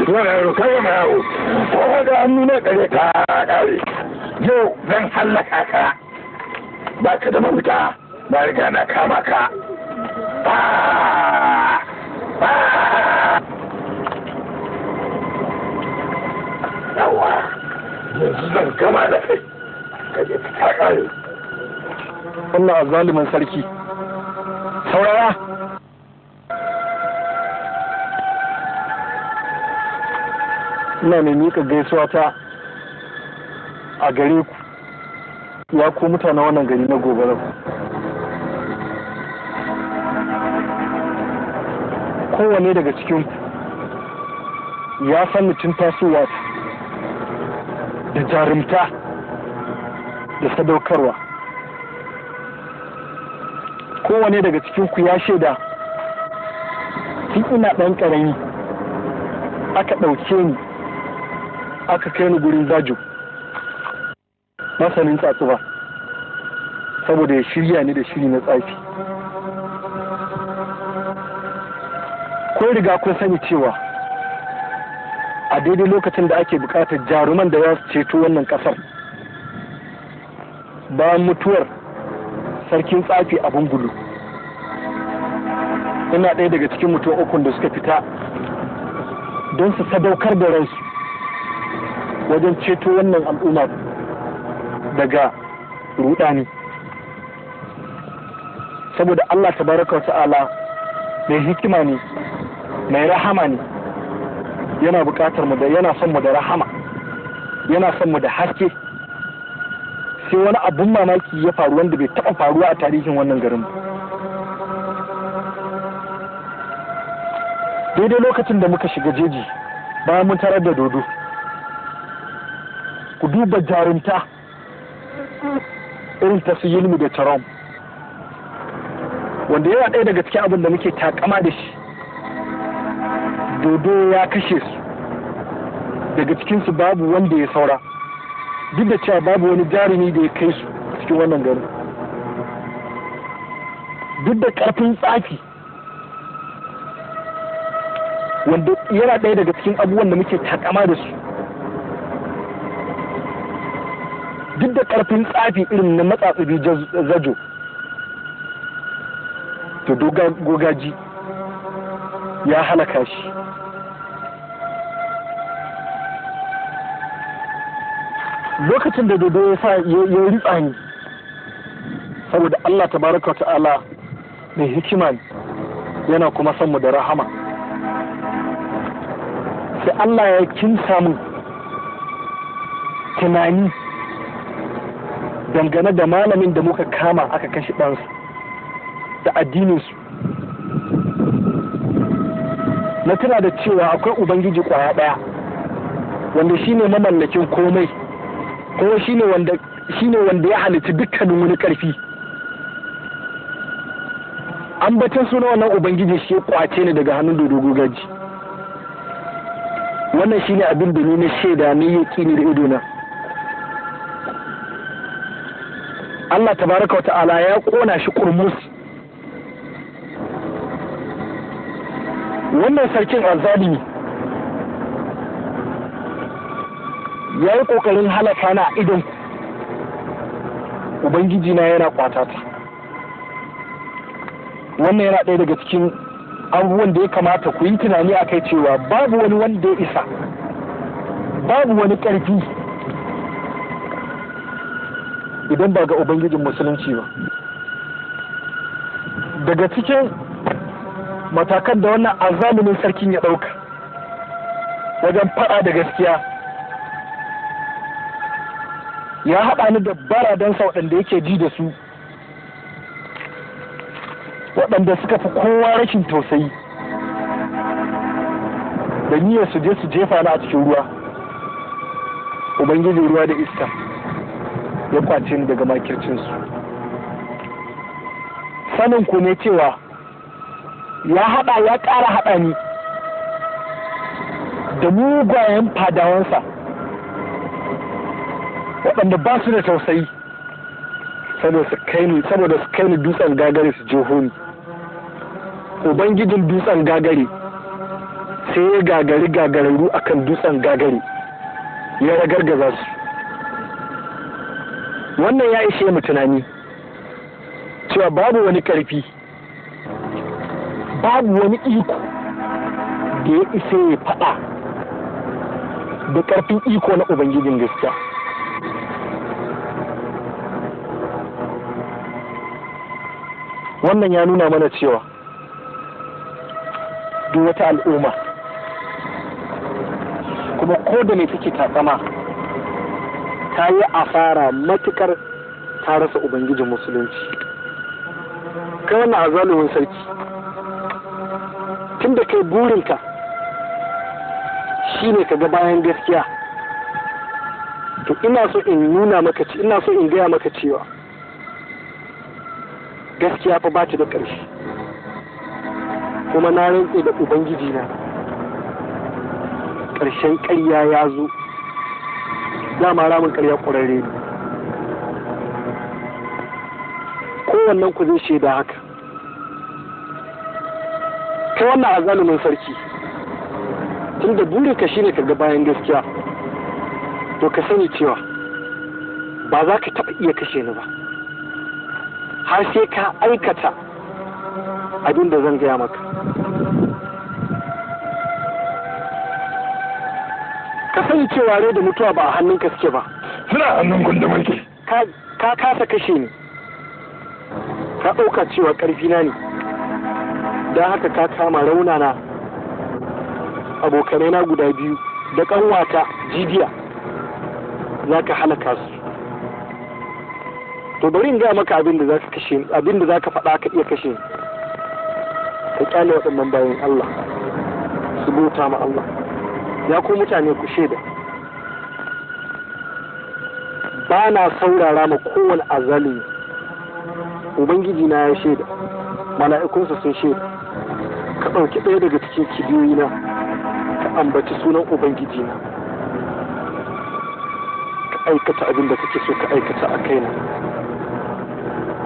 Wani yaro kai gama yawo, ko ga hannu na kare ta kare. Yau zan hallaka ka, ba ka da mafita, ba riga na kama ka. Yawa, yanzu zan gama da kai, ka je ta kare. Wannan azzalumin sarki. Saurara! Ina mai miƙa gaisuwa ta a gare ku, ya ku mutanen wannan gari na Gobarau. Kowane daga cikinku ya san mutum tasowa da jarumta da sadaukarwa. Kowane daga cikinku ya shaida tun ina ɗan ƙarami aka ɗauke ni aka kai ni gurin Zajo, masanin tsatsuba, saboda ya shirya ni da shiri na tsafi. Kun riga kun sani cewa a daidai lokacin da ake buƙatar jaruman da za su ceto wannan ƙasar bayan mutuwar sarkin tsafi a Bungulu, ina ɗaya daga cikin mutum ukun da suka fita don su sadaukar da ransu wajen ceto wannan al'umma daga rudani. Saboda Allah tabaraka wa ta'ala mai hikima ne, mai rahama ne, yana buƙatar mu da yana son mu da rahama, yana son mu da haske. Sai wani abun mamaki ya faru wanda bai taɓa faruwa a tarihin wannan garin ba. Daidai lokacin da muka shiga jeji bayan mun tarar da dodo, ku duba jarumta irin ta su Yilmi da Tarom, wanda yana ɗaya daga cikin abin da muke takama da shi. Dodo ya kashe su, daga cikinsu babu wanda ya saura, duk da cewa babu wani jarumi da ya kai su cikin wannan garin. Duk da ƙarfin tsafi, wanda yana ɗaya daga cikin abubuwan da muke takama da su, duk da ƙarfin tsafi irin na matsatsubi Zajo to Gogaji ya halaka shi. Lokacin da dodo ya sa ya ritsa ni, saboda Allah tabaraka ta'ala mai hikima ne, yana kuma son mu da rahama, sai Allah ya kinsa mun tunani dangane da malamin da muka kama aka kashe ɗansu da addininsu. Na tuna da cewa akwai Ubangiji ƙwaya ɗaya wanda shine mamallakin komai, kuma shine wanda ya halitta dukkanin wani ƙarfi. Ambaton suna wannan Ubangiji shi ya kwace ni daga hannun dodo Gogaji. Wannan shine abin da ni na shaida, ni yaƙini da idona. Allah tabaraka wa ta'ala ya kona shi kurmus. Wannan sarkin azzalimi ya yi ƙoƙarin halaka na idon Ubangiji na yana kwata ta. Wannan yana ɗaya daga cikin abubuwan da ya kamata ku yi tunani a kai, cewa babu wani wanda ya isa, babu wani ƙarfi idan ba ga Ubangijin musulunci ba. Daga cikin matakan da wannan azalumin sarkin ya ɗauka wajen faɗa da gaskiya, ya haɗa ni da baradansa waɗanda yake ji da su, waɗanda suka fi kowa rashin tausayi, da niyyar su je su jefa ni a cikin ruwa. Ubangijin ruwa da iska ya kwace ni daga makircinsu. Sanin ku ne cewa ya haɗa ya ƙara haɗa ni da mugayen fadawansa waɗanda ba su da tausayi, saboda su kai ni dutsen Gagare su jeho ni. Ubangijin dutsen Gagare Sai ya gagari gagararru akan dutsen Gagari, ya ragargaza su. Wannan ya ishe mu tunani cewa babu wani ƙarfi, babu wani iko da ya isa ya faɗa da ƙarfin iko na Ubangijin gaskiya. Wannan ya nuna mana cewa duk wata al'umma, kuma ko da me take takama, ta yi asara matukar ta rasa Ubangijin musulunci. Kai wannan azalumin sarki, tun da kai burinka shine ka ga bayan gaskiya, to ina so in nuna maka, ina so in gaya maka cewa gaskiya fa ba ta da ƙarshe. Kuma na rantse da Ubangiji na, ƙarshen ƙarya ya zo. Dama ramin ƙarya ƙwararre ne, kowannen ku zai shaida haka. Kai wannan azalumin sarki, tunda burinka shine ka ga bayan gaskiya, to ka sani cewa ba za ka taɓa iya kashe ni ba har sai ka aikata abin da zan gaya maka. Ka sani cewa rai da mutuwa ba a hannunka suke ba, suna hannun gundumar. Ka kasa kashe ni, ka ɗauka cewa ƙarfina ne, don haka ka kama raunana abokanai na guda biyu da ƙanwata Jibiya, za ka halaka su. To bari in gaya maka abin da za ka kashe, abin da za ka faɗa ka iya kashe ni. Ka kyale waɗannan bayan Allah su bauta ma Allah. Ya ku mutane, ku shaida, ba na saurara ma kowane azalimi. Ubangiji na ya shaida, mala'ikunsa sun shaida. Ka ɗauki ɗaya daga cikin kibiyoyina, ka ambaci sunan Ubangiji na, ka aikata abin da kake so ka aikata a kaina.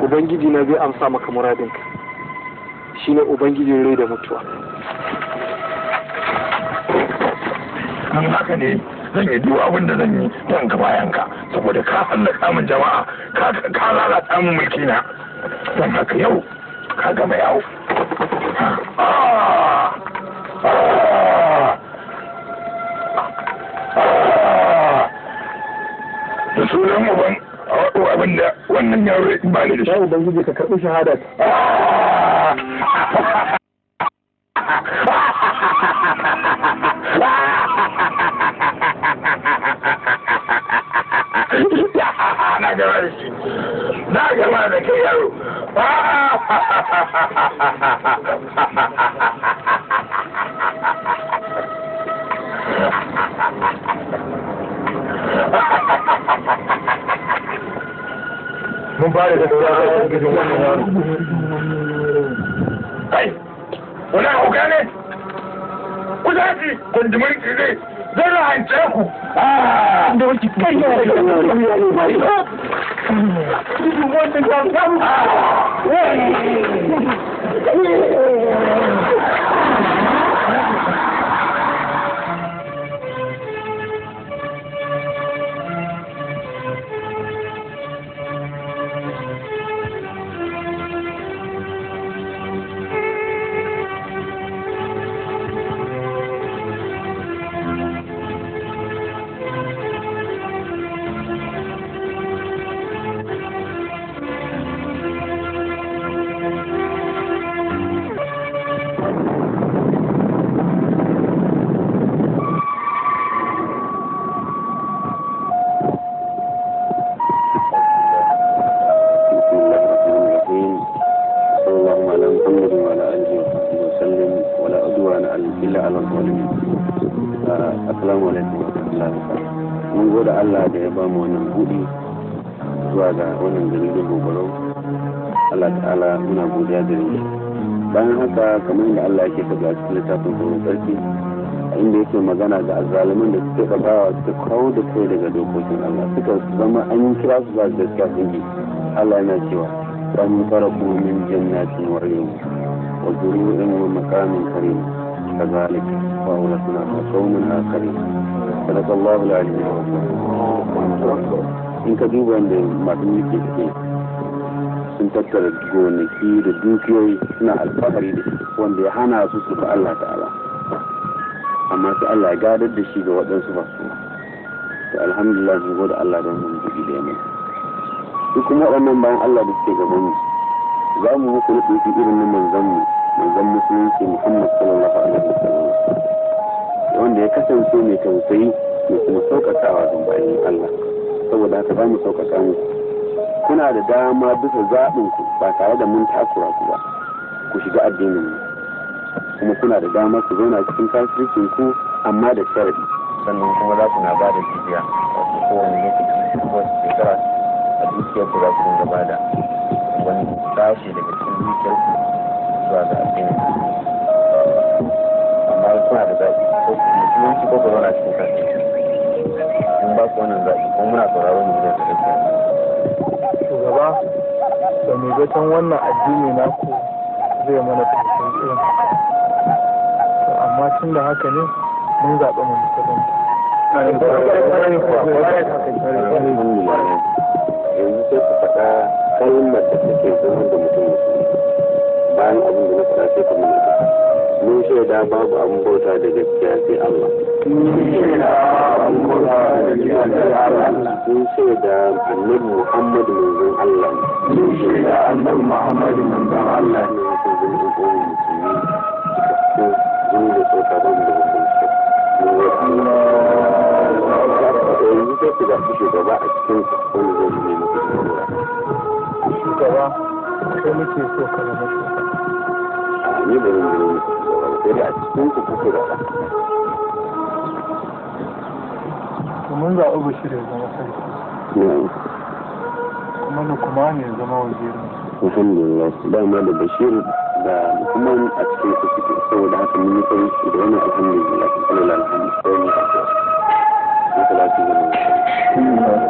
Ubangiji na zai amsa maka muradinka. Shine Ubangijin rai da mutuwa. In haka ne, zan yi duk abin da zan yi don ga bayan ka, saboda ka hallaka min jama'a, ka lalata min mulki na. Don haka yau ka gama yawo. Ah! Ah! Ah! Da sunan uban abin da wannan yaro ba ni da shi. Ya Ubangiji, ka karɓi shahada. Ah! Na gama da shi, na gama da kai yaro. Mun fara da daura da wannan yaro. Kai, wani hauka ne? Ku tashi, kundumin ne zan rahance ku. Da wani karya da بسم الله الرحمن الرحيم، صلى الله على محمد وعلى آله وصحبه وسلم، ولا عدوان إلا على الظالمين. Assalamu alaikum wa rahmatullahi wa barakatuh. Mun gode Allah da ya ba mu wannan buɗi zuwa ga wannan gari da Gobarau. Allah ta'ala muna godiya gare shi. Bayan haka, kamar yadda Allah yake faɗi a cikin littafin sa mai tsarki, a inda yake magana ga azzaluman da suke ɗagawa, suka kawo da kai daga dokokin Allah, suka zama an yi kira su ba gaskiya sun yi. Allah yana cewa: "فانطلقوا من جنات وعيون وزروع ومقام كريم." كذلك وأورثناها قوما آخرين. صدق الله العلي العظيم. In ka duba wanda masu mulki suke sun tattara gonaki da dukiyoyi suna alfahari da shi, wanda ya hana su su bi Allah ta'ala, amma sai Allah ya gadar da shi ga waɗansu ba su. To alhamdulillah, mun gode Allah don mun buɗi da yamma. Su kuma waɗannan bayan Allah da suke gaban mu, za mu muku nufi irin na manzon mu, manzon musulunci Muhammad sallallahu alaihi wasallam, wanda ya kasance mai tausayi mai kuma sauƙaƙawa ga bayan Allah. Saboda haka za mu sauƙaƙa muku. Kuna da dama bisa zaɓin ku, ba tare da mun takura ku ba, ku shiga addinin mu, kuma kuna da dama ku zauna cikin kafircin ku, amma da sharadi. Sannan kuma za ku na ba da jizya, wato kowane lokaci, kowace shekara, a dukiyar ku za ku dinga ba da wani sashi daga cikin dukiyar ku zuwa ga addinin. Amma kuna da zaɓi, ko ku musulunci ko ku zauna cikin kafirci. Mun ba ku wannan zaɓi, kuma muna sauraron mu da gaskiya. Shugaba, da mai zaton wannan addini naku zai mana tausayi irin haka. To amma tun da haka ne, mun zaɓi mu musulunta. Alhamdulillah. Yanzu sai ku faɗa kalmar da take zama da mutum musulmi. Bayan abin da na faɗa, sai ku mana. Mun shaida babu abin bauta da gaskiya sai Allah. Mun shaida annabi Muhammad manzon Allah ne. Mun shaida annabi Muhammad manzon Allah ne. Kun zama ɗan uwan musulmi cikakku, jini da tsoka, ba mu da bambanci. Mun gode Allah. Yanzu sai ku zaɓi shugaba a cikin ku wanda zai zama muku jagora. Shugaba, kai muke so ka zama shugaba. A ni ba zan zama muku shugaba ba, sai dai a cikin ku kuke zaɓa. To mun zaɓi Bashir ya zama sarki, Na'am. kuma Lukman ya zama wazirin. Alhamdulillah, dama da Bashir da Lukman a cikin ku suke, saboda haka mun yi farin ciki da wannan. Alhamdulillah, alhamdulillah, alhamdulillah. Sai mu addu'a. Salatu ga manzon.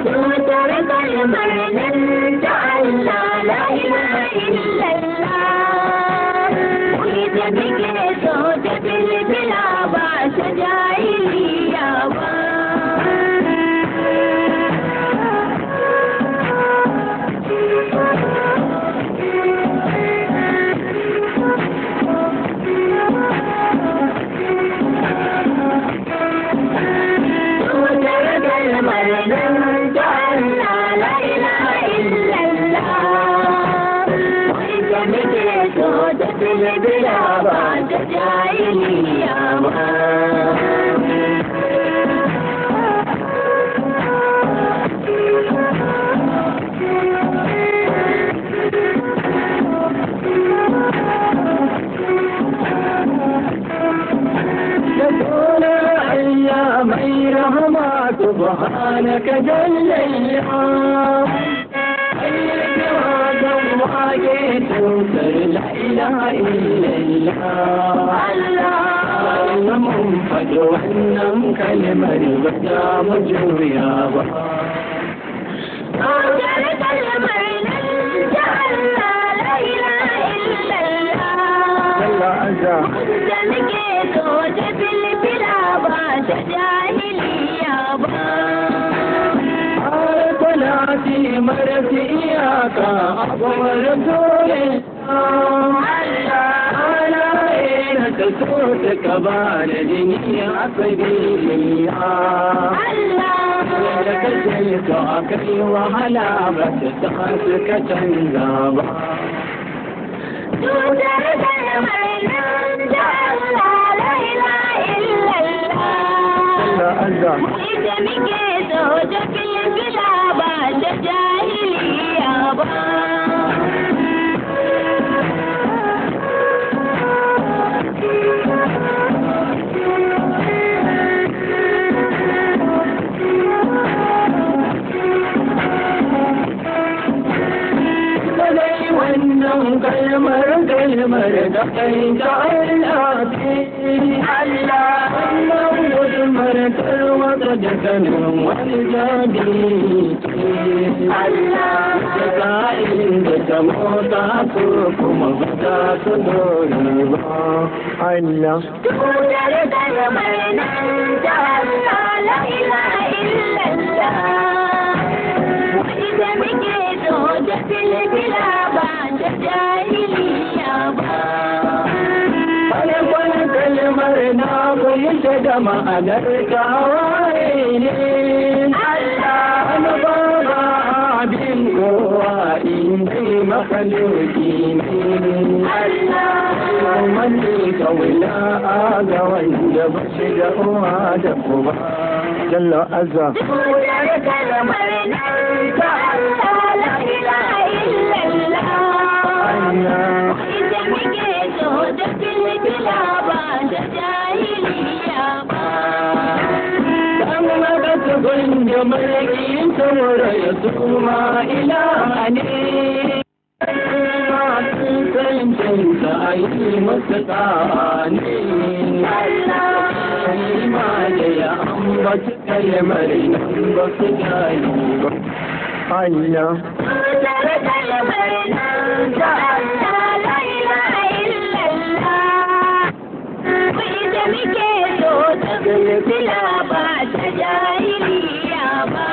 Tutar kalmar nan ta Allah, la ilaha illallah. Ita muke so ta filfila, ba ta jahiliya ba. Tutar kalmar nan ta Allah, la ilaha illallah. Ita muke so ta filfila, ba ta jahiliya ba. Allah mai rahama, subhanaka jalla Allah. Wage tutar la ilaha illallah. Allah, mun faɗi wannan kalmar, ba za mu juya ba. Tutar kalmar nan ta Allah, la ilaha illallah. Allah. Da muke so ta filfila, ba ta jahiliya ba. Har salati marasi iyaka abuwar dole Allah na ta so ta kaba da jini a sabiliya. Allah. Da kashe su a kai wahala ba ta taɓa suka canza ba. Tutar kalmar nan ta Allah, la ilaha illallah. Allah. Ita muke so ta filfila, ba ta jahiliya ba. Kalmar kalmar da kai ta Allah ce. Allah wannan gudumar tarwata da kanin wani jabi ce. Allah da sa'in da ta motsa su kuma ba za su dore ba. Allah. Tutar kalmar nan ta Allah la ilaha illallah. Ita muke so ta filfila ba ta jahiliya ba. Farkon kalmar na kunshe da ma'anar tawaye ne. Allah Wani baba abin kowa in dai makhluki ne. Allah Kuma ne kawai ga wanda ba shi da uwa da uba. Jalla Azza. Tutar kalmar nan ta Allah la ilaha illallah. Allah. Ita muke so ta filfila ba ta jahiliya ba. Dan haka su gunje mulkin saboda ya suma ilaha ne. Masu cancanta a yi masa ta'a ne. Allah Shi ma da ya ambaci kalmar nan ba su gane ba. Allah. Tutar kalmar nan ta Allah la ilaha illallah. Ita muke so ta filfila ba ta jahiliya ba.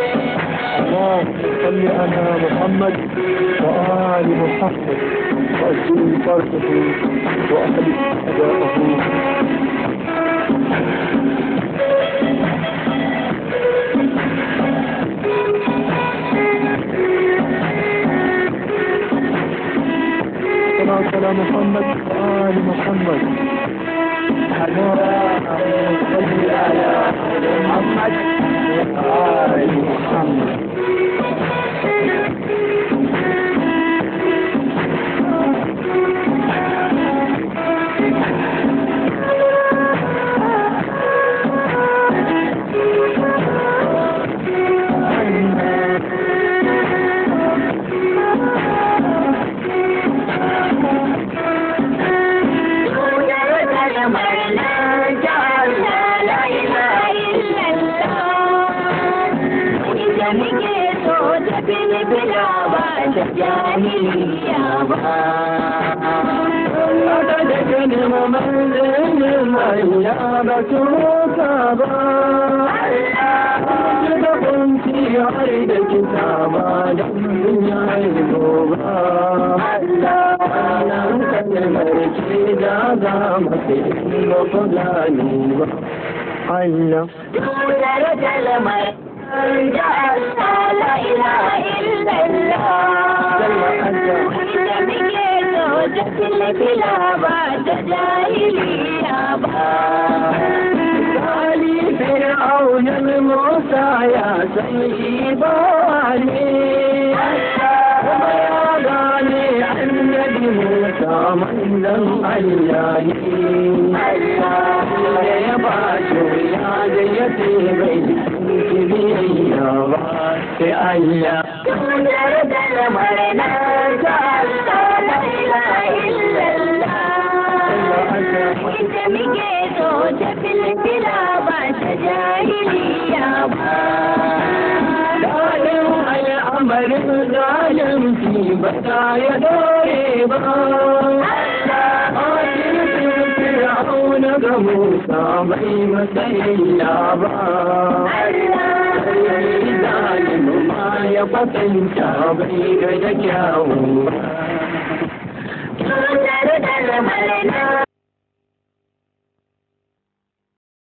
اللهم صل على محمد وآل محمد وأجل فرجه وأهل أداءه. صلاة على محمد وآل محمد. اللهم صل على محمد وآل محمد. Tutar kalmar nan ta Allah la ilaha illallah. Ita muke so ta filfila ba ta jahiliya ba. Wata da kalmar manzannin Allah ba su motsa ba. Allah Da kunci har da kitaba don sun yi gobe. Allah Wannan kalmar ce da za mu sai ba ku gane ba. Allah. Tutar kalmar nan ta Allah la ilaha illallah. Ita muke so ta filfila ba ta jahiliya ba. Ali Fir'aun Musa ya san shi ba ne. Kuma ya gane annabi Musa manzon Allah ne. Da ya ba shi wuya da ya ce bai ci biyayya ba sai Allah. Tutar kalmar nan ta Allah la ilaha illallah. Ita muke so ta filfila ba ta jahiliya ba. Daɗin al'amarin zalunci ba ta ya dore ba. Makircin Fir'auna ga Musa bai masa illa ba. Sai zalimu ma ya kwatanta bai ga da kyawu ba. Tutar kalmar nan